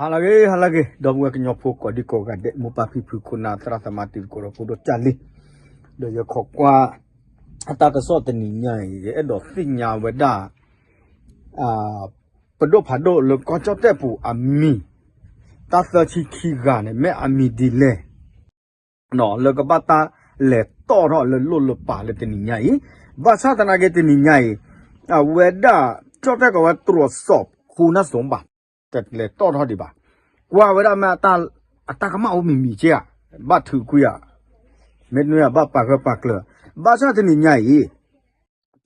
ဟါလၢအဂ့ၤ ဟါလၢအဂ့ၤ ဒီပုၢ်ဝဲၢ်ကညီဖိကိးဒံကိးဂၤဒဲး မိၢ်ပၢ်ဖံဖု ခိၣ်နၢ်သရၣ်သမါ တံၤသကိးဒီးဖိဒိၣ်ကၢ်လံ, ဒီးယခိးကွၢ် အတၢ်ကစီၣ်တနံၤညါအံၤ ယအဲၣ်ဒိးသ့ၣ်ညါဝဲဒၣ် ပဒိၣ်ဖးဒိၣ်လၢကီၢ်ကၠီၣ်တဲၣ်ပူၤအမံၤ, တၢ်သၢဆံခံဂၤန့ၣ် မ့ၢ်အမံၤဒ်လဲၣ် လၢကဘၣ်တၢ်လဲၤတီၣ်ထီၣ်လၢလိၣ်လၢပာ်လၢတနံၤညါအံၤ, ဘၣ်ဆၣ်သနာ်က့တနံၤညါအံၤ အဝဲဒၣ် ကၠီၣ်တဲၣ်ကီးဝဲ တြိးစီး ခိၣ်နၢ်စိၤဘၣ်, တလဲၤတီၣ်ထီၣ်ဒံးဘၣ်, ကွၢ်ဝဲဒၣ်မ့ၢ် အတၢ်ကမၣ်အိၣ်မံၤမံၤက့ဧါ, ဘၣ်ထုးကွံာ်ဧါ, မ့တမ့ၢ်ဘၣ်ပာ်ဂၢၢ်ပာ်ကျၢၤ, ဘၣ်ဆၣ်တနံၤညါအံၤ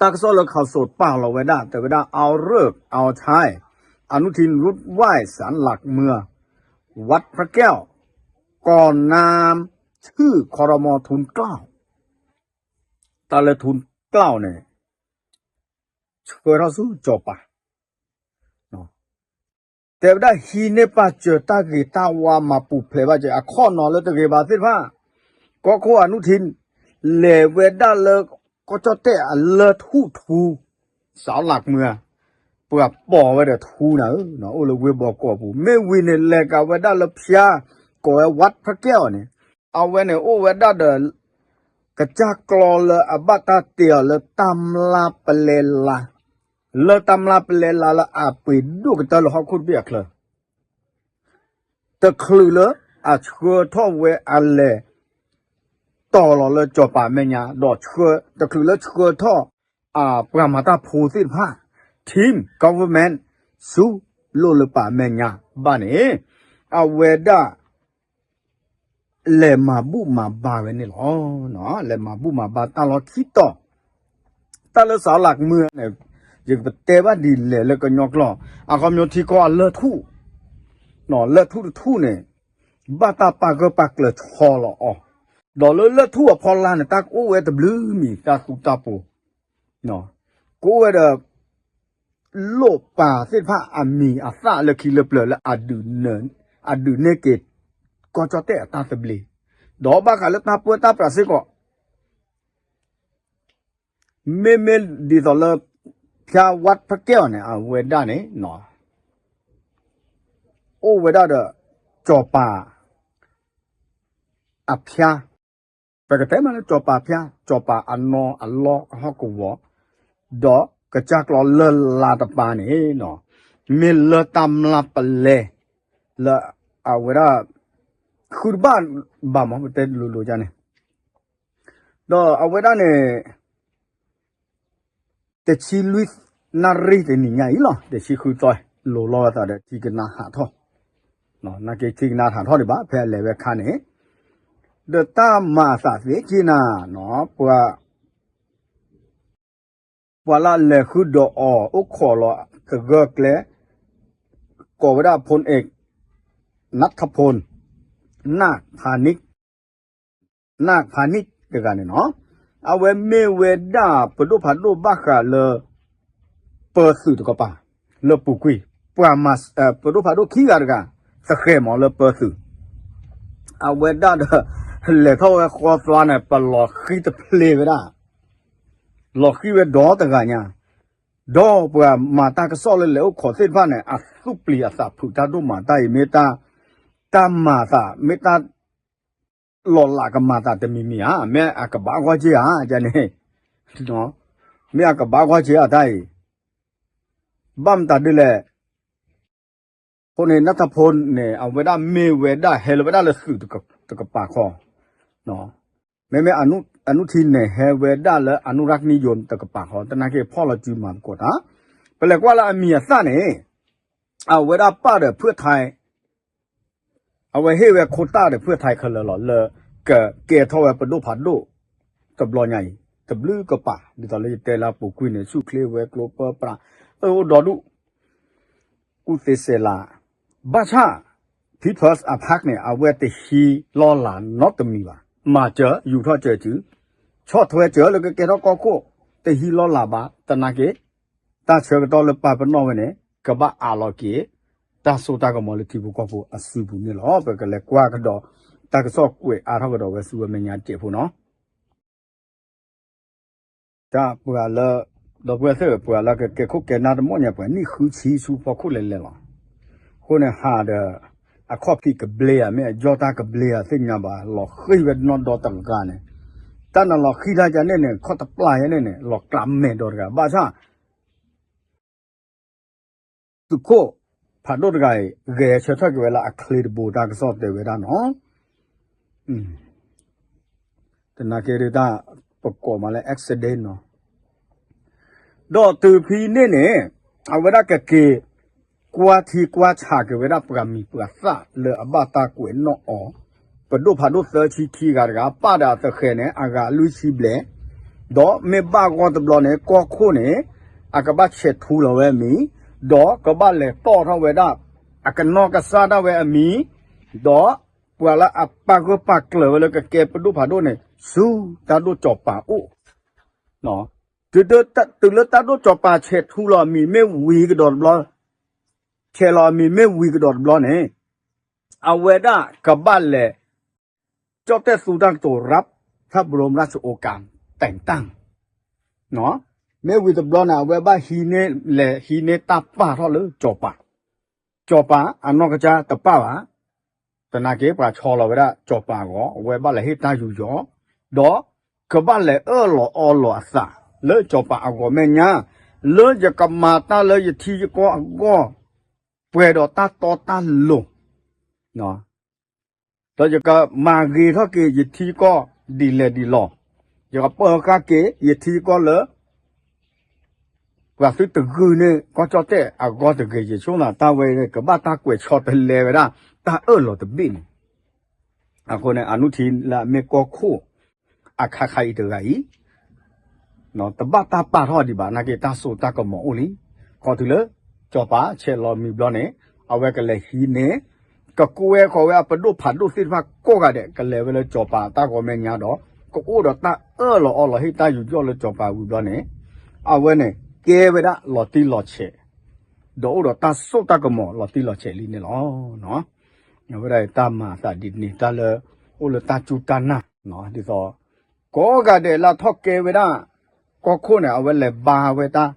တၢ်ကစီၣ်လၢခးစိးပာ်လီၤဝဲဒၣ် တဲဝဲဒၣ် အရၢၣ် အထၢၣ် အနုထိၣ် ရုတ်ႉဝဲၢ် စးလၢကမၢ ဝးဖးကဲၣ် ကီၢ်နၢမ် ဆူၣ်ခီရမီ ထူကၠီၣ်, တၢ်လၢထူကၠီၣ်န့ၣ် ဆှၢထီၣ်ဆူစီၤပၤ တဲဝဲဒၣ်ဟံးန့ၢ်ပာ်စၢၤတၢ်ဂ့ၤတၢ်ဝါ မၤပူၤဖျဲးဘၣ်စၢၤ အခီၣ်နီၤလၢတဂ့ၤဘၣ်သ့ၣ်တဖၣ်, ကီၢ်ခိၣ်အနုထိၣ် လဲၤဝဲဒၣ်လၢ ကီၢ်ကၠီၣ်တဲၣ်အလၢၢ်ထူၣ်ထူ စးလၢကမၢ ပှၤပိာ်ဝဲဒီးထူနၤဧၢ, အိၣ်လၢဝ့ၢ်ဘီကီးပူၤ မ့ၢ်ဝံၤန့ၣ် လဲၤကးဝဲဒၣ်လၢဖၠါ ကိးဝဲ ဝးဖးကဲၣ်အီၤန့ၣ်, အဝဲန့ၣ်အိၣ်ဝဲဒၣ်ဒီး ကစၢ်ကျီလၢအဘၣ်တၢ်တ့အီၤလၢတၢ်မျၢ်ပလဲလါ, လၢတၢ်မျၢ်ပလဲလါလၢအပှ့ၤဒိၣ်ကတၢၢ်လၢဟီၣ်ခိၣ်တဘ့ၣ်အချၢ တချုးလၢအဆှၢထီၣ်ဝဲအလဲၤ တီၤလီၤလၢစီၤပၤအမဲာ်ညါ ဒီးတချုးလၢဆှၢထီၣ် ပှၤမၤတၢ်ဖိသ့ၣ်တဖၣ် team government ဆူလိၣ်လၢပာ်အမဲာ်ညါဘၣ်န့ၣ် အဝဲဒၣ် လဲၤမၤဘူၣ်မၤဘါဝဲန့ၣ်လီၤ. လဲၤမၤဘူၣ်မၤဘါတၢ်လီၢ်ခံတီၤ, တၢ်လၢစးလၢကမၢန့ၣ် ယကပတဲဘၣ်ဒ်လဲၣ်လၢကညီကျိာ် အခီပညီထံကီၢ်အလၢၢ်ထူၣ်, လၢၢ်ထူၣ်တထူၣ်န့ၣ် ဘၣ်တၢ်ပာ်ဂၢၢ်ပာ်ကျၢၤဆီလီၤအီၤ, ဒီးလၢလၢၢ်ထူၣ်အဖီလာ်န့ၣ် တၢ်ကအိၣ်ဝဲတဘျုးမံၤ တၢ်သူတၢ်ပူၤ ကအိၣ်ဝဲဒီး လိၣ်ပာ်သ့ၣ်တဖၣ်အမံၤအသၣ်လၢခံလၢပျၢၤလၢ အဒုးနဲၣ်က့ၤ ကီၢ်ကၠီၣ်တဲၣ်အတၢ်သဘျ့, ဒီးဘၣ်ဃးလၢတၢ်ပၢတၢ်ပြးစ့ၢ်ကီး မ့မ့ၢ်ဒ်သိးလၢ ဖၠါဝးဖးကဲၣ်အီၤန့ၣ် အဝဲဒၣ်န့ၣ် အိၣ်ဝဲဒၣ်ဒီး စီၤပၤ အဖၠါ, ပကတဲမးလၢစီၤပၤဖၠါ စီၤပၤအနီၢ်အလီၢ်အဟီၣ်ကဝီၤ, ဒီးကစၢ်ကျီလၢလါတပၤန့ၣ် မ့ၢ်လၢတၢ်မျၢ်ပလဲ လၢအဝဲဒၣ် ဃုတဘၣ်ဘၣ်မး ပတဲလိၤလိၤန့ၣ်, ဒီးအဝဲဒၣ်န့ၣ် တဆံလွံၢ်နၣ်ရံၣ်တနံၤညါအံၤလီၤ တဆံဃုသီ လိၤလီၤဝဲသးဒီးထံကနါဟးထီၣ်, နာ်က့ထံကနါဟးထီၣ်ဒံးဘၣ် ဖဲအလဲၤဝဲအခါန့ၣ်, ဒီးတၢ်မၤအသးသ့က့နၤ ပှၤ ပှၤလၢအလဲၤဃုဒီးအီၤ အိၣ်ခိးလီၤသဂၢၢ်ကျဲ ကိးဝဲဒၣ် ဖိၣ်အ့ၣ် နၢ်ထၣ်ဖိၣ် နၢ်ဖးနံၣ် နၢ်ဖးနံၣ်တဂၤန့ၣ်လီၤ. အဝဲမ့ၢ်ဝဲဒၣ်ပဒိၣ်ဖးဒိၣ်ဘၣ်ဃးလၢ ပၢသုးတကပၤ လၢပူၤကွံာ် ပှၤမၤ ပဒိၣ်ဖးဒိၣ်ခံဂၤတဂၤ သဃဲၤမးလၢပၢသုး အဝဲဒၣ်ဒီး လဲၤထီၣ်ဝဲဃီသွါန့ၣ် ပလီၤဃံတဖျ့ဝဲဒၣ် လီၤဃံဝဲဒီတဂၤညါ, ဒီးပှၤမၤတၢ်ကစီၣ်လၢလဲၤအိၣ်ခိးသ့ၣ်တဖၣ်န့ၣ် အသူၣ်ပျံၤအသးဖုးတၢ်ဒိၣ်မး တၢ်အံၤမ့ၢ်တၢ် တၢ်မၤအသး မ့ၢ်တၢ်လီၤလးကမၤအသးတမံၤမံၤဧါ, မ့ၢ်အကဘၣ်ဂီၢ်က့ၤဧါ, မ့ၢ်အကဘၣ်ဂီၢ်က့ၤဧါတၢ်အံၤ, ဘၣ်မတၤဒ်လဲၣ် ဖိၣ်န့ၣ် နၢ်ထၣ်ဖိၣ်န့ၣ် အဝဲဒၣ်မ့ၢ်ဝဲဒၣ်ဟဲလီၤဝဲဒၣ်လၢသုးတကပၤဃီ, မ့မ့ၢ်အနုထံန့ၣ် ဟဲဝဲဒၣ်လၢအနုရၢ်ကနံယိၣ်တကပၤဃီ သနာ်က့ဖီၣ်လီၤစုမၤသကိးတၢ်, ပလဲၤကွၢ်လၢအမံၤအသၣ်န့ၣ် အဝဲဒၣ်ပၣ်ဒီးဖုၣ်ထါ အဝဲဟ့ၣ်ဝဲခိၣ်တၢ်ဒီးဖုၣ်ထါခဲလၢာ်လီၤ လၢကကဲထီၣ်ဝဲပဒိၣ်ဖးဒိၣ် တဘျီညါအံၤ တဘျုးကပၤ ဒ်သိးလၢယတဲလၢအပူၤကွံာ်န့ၣ် ဆူၣ်ချ့ဝဲကျိပၢပြး အိၣ်ဒီဒူၣ် ကူၣ်သ့စဲးလး, ဘၣ်ဆၣ် People's Party န့ၣ် အဝဲတဟံးလီၢ်လၤနီတမံၤဘၣ်, မၤစၢၤ ယူာ်ထီၣ်စၢၤစု, ဆီၣ်ထွဲစၢၤလၢကကဲထီၣ်ကီၢ်ခိၣ် တဟံးလီၢ်လၤဘၣ်, သနာ်က့ တၢ်ဆၢကတီၢ်လၢပာ်ပနီၣ်ဝဲန့ၣ် ကဘၣ်အးလီၤက့ၤ တၢ်စိတၢ်ကမီၤလၢထံဖိကီၢ်ဖိအစုပူၤန့ၣ်လီၤ. ပကလဲၤကွၢ်ကဒီး တၢ်ကစီၣ်ကွဲးအါထီၣ်ကဒီးဝဲဆူဝဲမဲာ်ညါတစဲးဖိနီၤ. တၢ်ပှၤလၢ ဒီပုၢ်ဝဲၢ်သ့ၣ် ပှၤလၢကကဲခိၣ်ကဲနၢ်တမီၢ်ညါ ပှၤနံၣ်ဃုဆံဆူဖီခိၣ်လဲၤလဲၤလီၤ. အဃိန့ၣ်ဟးဒီး အခီၣ်ဖံးကဘျ့ဧါ မ့ၢ်အယီၢ်တၢ်ကဘျ့ဧါ သ့ၣ်ညါဘၣ် လီၤဃံၤဝဲနီၢ်ဒီတဂၤန့ၣ်, တၢ်နလီၤဃံၤတၢ်ကန့ၣ်န့ၣ် ခီၣ်တပျၢ်ယဲန့ၣ်န့ၣ် လီၤကျးမဲာ်ဒီးတဂၤ ဘၣ်ဆၣ် သုးခိၣ်ဖးဒိၣ်တဂၤအံၤ ဂဲၤဆၢထၢၣ်က့ၤဝဲလၢအချ့တဘိ တၢ်ကစီၣ်တဲဝဲဒၣ်နီၤ. သနာ်က့ဒ်တၢ်ပကိးမးလၢ accident နီၤ. ဒီးတုၤဖဲန့ၣ်န့ၣ် အဝဲဒၣ်ကက့ၤ ကွၢ်ထံကွၢ်ဆးက့ၤဝဲဒၣ်ပှၤမံၤပှၤသၣ်လၢအဘၣ်တၢ်ကွဲးနီၣ်အီၤ, ပဒိၣ်ဖးဒိၣ်သၢဆံခံဂၤတဂၤ ပာ်ဒီးအသဃဲၤန့ၣ် အဂၤလွံၢ်ဆံဘျဲၣ်, ဒီးမ့ၢ်ဘၣ်ဂီၢ်တဘျီန့ၣ် ကီၢ်ခိၣ်န့ၣ် အကဘၣ်ဆဲးထူလီၤဝဲအမံၤ, ဒီးကဘၣ်လဲၤတီၣ်ထီၣ်ဝဲဒၣ် အကနီၢ်ကစၢ်ဒၣ်ဝဲအမံၤ, ဒီးပှၤလၢအပာ်ဂၢၢ်ပာ်ကျၢၤဝဲလၢကကဲပဒိၣ်ဖးဒိၣ်န့ၣ် ဆူတၢ်ဒိၣ်စီၤပၤအိၣ် တုၤလၢတၢ်ဒိၣ်စီၤပၤဆဲးထူလီၤအမံၤမ့ၢ်ဝံၤကဒီးတဘျီ, ဆဲးလီၤအမံၤမ့ၢ်ဝံၤကဒီးတဘျီန့ၣ် အဝဲဒၣ်ကဘၣ်လဲၤ ကၠီၣ်တဲၣ်သူတၢ်ကတိၤ ရၢ်ထၢၣ်ဘြိမရၣ်စအိကၤ တဲာ်တၢ် မ့ၢ်ဝံၤတဘျီန့ၣ် အဝဲဘၣ်ဟံးန့ၢ်လဲၤဟံးန့ၢ်တၢ်ပာ်ထီၣ်လၢစီၤပၤ, စီၤပၤအနီၢ်ကစၢ်တပာ်ဘၣ်, သနာ်က့ပှၤဆီလီၤဝဲဒၣ်စီၤပၤအဂီၢ် အဝဲဘၣ်လဲၤဟ့ၣ်တၢ်ယူးယီၣ်, ဒီးကဘၣ်လဲၤအၢၣ်လီၤအီလီၤအသး လၢစီၤပၤအဂီၢ်မဲာ်ညါ, လၢယကမၤတၢ်လၢယထံယကီၢ်အဂီၢ် ပှဲၤဒီးတၢ်တီတၢ်လိၤ ဒီးယကမၤဂ့ၤထီၣ်က့ၤယထံယကီၢ်ဒ်လဲၣ်ဒ်လဲၣ်, ယကပၢၤဃာ်က့ၤယထံယကီၢ်လၢ ပှၤသုတဂုာ်န့ၢ်ကီၢ်ကၠီၣ်တဲၣ်အဂီၢ်တဂ့ၤ, ယဆိကမိၣ်တၢ်ဝဲန့ၣ် ကဘၣ်တၢ်ကွဲးဆီတလဲဝဲဒၣ် တၢ်အၢၣ်လီၤတဘ့ၣ်န့ၣ်, အဃိန့ၣ် အနုထံလၢအမ့ၢ်ကီၢ်ခိၣ် အခါခါအံၤတဂၤအံၤ တဘၣ်တၢ်ပာ်ထီၣ်ဒံးဘၣ် နာ်က့တၢ်စိတၢ်ကမီၤအိၣ်လံ, ခီတုၤလၢ စီၤပၤဆဲးလီၤမံၤဘျီန့ၣ် အဝဲကလဲၤဟံးန့ၢ် ကကွဲဃီၤဝဲအပဒိၣ်ဖးဒိၣ်သ့ၣ်တဖၣ်ကိးဂၤဒဲး ကလဲၤဝဲလၢစီၤပၤတၢ်ဂီၤမဲာ်ညါဒီး ကအိၣ်ဒီးတၢ်အၢၣ်လီၤအီလီၤဟ့ၣ်တၢ်ယူးယီၣ်လၢစီၤပၤဝံၤဘျီန့ၣ် အဝဲန့ၣ် ကဲဝဲဒၣ်လီၤတံၢ်လီၤဆဲး ဒီးအိၣ်ဒီးတၢ်စိတၢ်ကမီၤလီၤတံၢ်လီၤဆဲးလံန့ၣ်လီၤ. အဝဲဒၣ်တၢ်မၤအသးဒ်န့ၣ် တၢ်လၢ အိၣ်လၢတၢ်စူၢ်တၢ်နာ် ဒ်သိး ကိးဂၤဒဲးလၢအထီၣ်ကဲဝဲဒၣ် ကီၢ်ခိၣ်န့ၣ် အဝဲလဲၤဘါဝဲတၢ်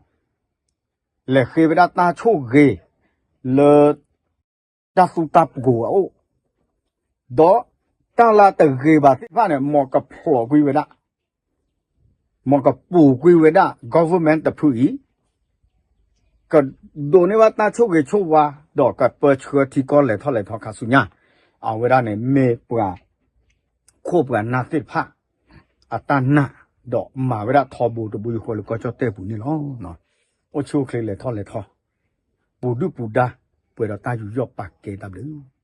လဲၤဃ့ဝဲဒၣ်တၢ်ဆိၣ်ဂ့ၤ လၢ တၢ်သူတၢ်ပှိၤအအိၣ်, ဒီးတၢ်လၢတဂ့ၤဘၣ်သ့ၣ်တဖၣ်န့ၣ် မ်ကဖျိးကွံာ်ဝဲဒၣ် မ်ကပူၤကွံာ်ဝဲဒၣ် government တဖုအံၤ ကဒိးန့ၢ်ဘၣ်တၢ်ဆိၣ်ဂ့ၤဆိၣ်ဝါ ဒီးကပၢဆှၢထံကီၢ်လဲၤထီၣ်လဲၤထီခါဆူညါ, အဝဲဒၣ်န့ၣ်မ့ၢ်ပှၤ ခိၣ်ပှၤနၢ်သ့ၣ်တဖၣ် အတၢ်နာ် ဒီးမၤဝဲဒၣ်ထီဘိတဘိယူၢ်ဃီလၢကီၢ်ကၠီၣ်တဲၣ်ပူၤန့ၣ်လီၤ. အိၣ်ဆူၣ်အိၣ်ချ့လဲၤထီၣ်လဲၤထီ ပူၤဒုၣ်ပူၤဒါ ပှဲၤဒီးတၢ်ယူးယီၣ်ပာ်ကဲတၢ်ဘျုး